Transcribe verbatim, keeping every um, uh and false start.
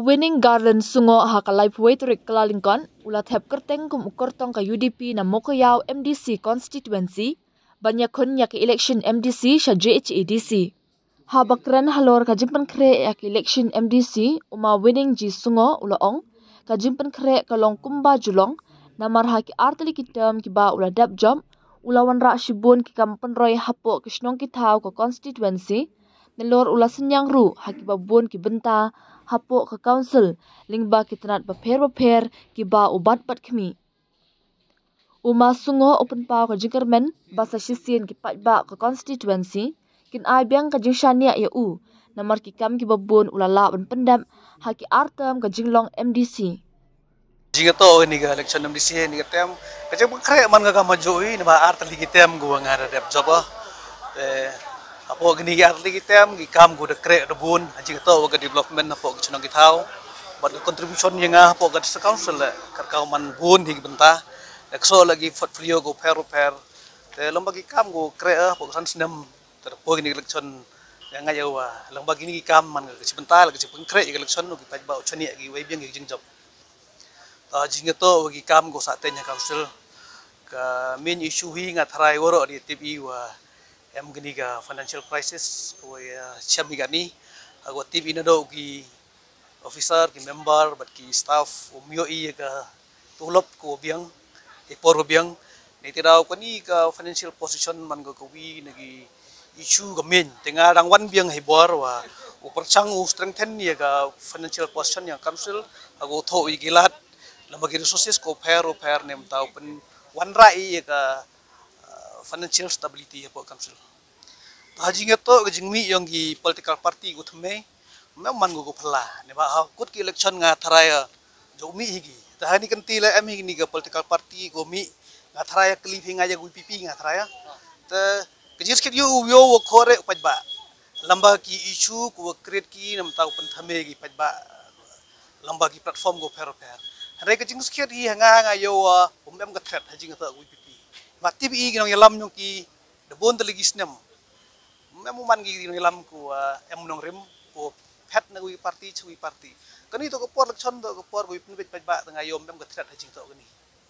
Winning Garland Sungoh ha ka laiphew tarik Kyllalyngkot u la thep kyrteng kum u kyrtong ka U D P na Mowkaiaw M D C constituency ban ïakhun ïa ka election M D C sha J H A D C. Haba kren halor ka jingpynkhreh ïa ka election M D C, u ma Winning G Sungoh u la ong ka jingpynkhreh ka long kumba ju long, namar ha ki artylli ki term kiba u la dep jop u la wanrah shibun ki kam pynroi hapoh ki shnong ki thaw ka constituency. Nalor u la synñiang ruh ha kiba bun ki bynta hapoh ka council lyngba ki tnat bapher bapher kiba u bat bat khmih. U ma Sungoh u pynpaw ka jingkyrmen ba sa shisien ki paidbah ka constituency kin ai biang ka jingshaniah ïa u, namar ki kam kiba bun u la lah ban pyndep ha ki ar term ka jinglong M D C. Jingïatoh ïa kane ka election M D C ïa kane ka term, ka jingpynkhreh man ka kam hajuh hi, namar artylli ki term kaba nga da dep jop. Te hapoh kine ki artylli ki term ki kam ki da khreh da bun, jingïatoh ïa ka development hapoh ki shnong ki thaw, bad ka contribution ïa nga hapoh ka district council leh ka dei ka man bun hi ki bynta. Da ka shu leh ki portfolio bapher bapher. Te lem bad ki kam ki khreh hapoh ka san snem, te hapoh kine ki election ïa nga ïa u, lem bad kine ki kam man ka jingpyntah, ka jingpynkhreh ïa ka election, u ki paidbah u shaniah ïa ki, wei biang ki jingjop. Te jingïatoh ïa ki kam ki sah teng ha council, ka main issue hi nga tharai waroh dei tip i wa em kane ka financial crisis, wa ïa shem hi kane, ha ka tip i naduh ki officer, ki member, bad ki staff, um ïoh i ïa ka tulop ka biang, i por ka biang. Nangta daw kane ka financial position man ka kawi na ki issue ka main. Te nga dang wan biang hi bor wa u pyrshang u strengthen ïa ka financial position ïa ka council, ha ka thoh ïa ki lad, lem bad ki resources bapher bapher ne mynta u pynwanrah ïa ka, uh, financial stability hapoh council. Te ha jingïatoh ka jingmih ïong ki political party ki thymmai, mem man ka ka phylla. Ne ba ha kut ki election nga tharai ïa jong mih hi ki. Te ha kane ka kynti leh em hi kine ka political party ki mih, nga tharai ïa ka lip hi nga ïa ka V P P nga tharai ïa. Te ka jingskit ïa u ïa u khore u paidbah. Lem bad ki issue ki create ki namar ta u pynthymmai ki paidbah. Lem bad ki platform ki pher pher. Hynrei ka jingskit hi ha nga nga ïa u, um em ka threat ha jingïatoh ka V P P. Ba tip i ki nongïalam ïong ki da bun tylli ki snem. Mem u man ki nongïalam ki, uh, em nongrim, ki phet na wi party sha wi party. Kane to ka por election, to ka por ka wi pynbeit paidbah, te nga ïa u mem ka threat ha jingïatoh kane.